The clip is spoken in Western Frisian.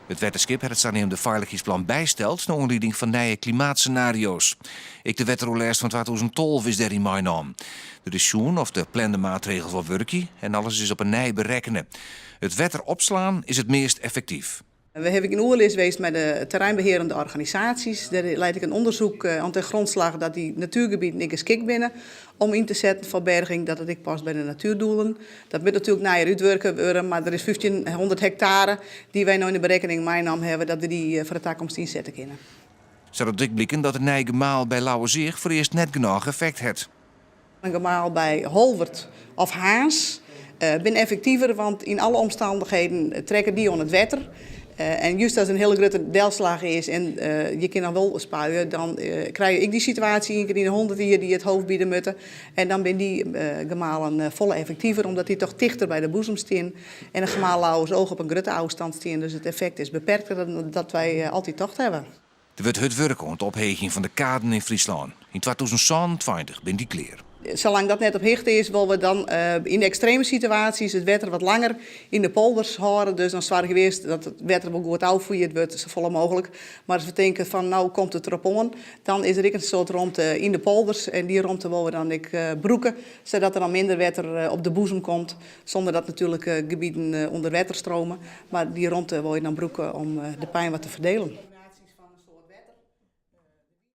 It wetterskip hat it saneamde feilichheidsplan bysteld nei oanlieding fan nije klimaatssenario's. Ek de wetteroerlêst fan 2012 is dêryn meinaam. Der is sjoen oft de plande maatregels wol wurkje en alles is op 'e nij berekkene. It wetter opslaan is it meast effektyf. We hawwe yn oerlis west mei de terreinbehearende organisaasjes. Dêr leit ek in ûndersyk oan ten grondslag dat dy natuergebieten ek geskikt binne om yn te setten foar berging, dat it ek past by de natuerdoelen. Dat moat natuerlik neier útwurke wurde, mar der is 1500 hektare dy't wy no yn de berekkening meinaam hawwe dat we dy foar de takomst ynsette kinne. Sa docht ek bliken dat it nije gemaal by Lauwerseach foarearst net genôch effekt hat. In gemaal by Holwert of Harns binne effektiver, want yn alle omstannichheden trekke dy oan it wetter. En just as in hiele grutte delslach is en je kinne dan wol spuie, dan krije je ek dy situaasje ien kear yn de 100 jier dy't je it hoofd biede moatte. En dan binne dy gemalen folle effektiver, omdat dy toch tichter by de boezem stean. En in gemaal Lauwersoog op in grutte ôfstân stean, dus it effekt is beperkter dan dat wy altyd tocht hawwe. Der wurdt hurd wurke oan it opheegjen fan de kaden yn Fryslân. Yn 2027 binne dy klear. Salang dat net op hichte is, wolle we dan yn ekstreme situaasjes it wetter wat langer yn de polders hâlde. Dus dan soargje we earst dat it wetter wol goed ôffierd wurdt, safolle mooglik. Mar as we tinke fan no komt it derop oan, dan is der ek in soad romte yn de polders. En dy romte wolle we dan ek brûke, sadat der dan minder wetter op de boezem komt. Sûnder dat natuerlik gebieten ûnder wetter strome. Mar dy romte wolle je dan brûke om de pijn wat te ferdelen.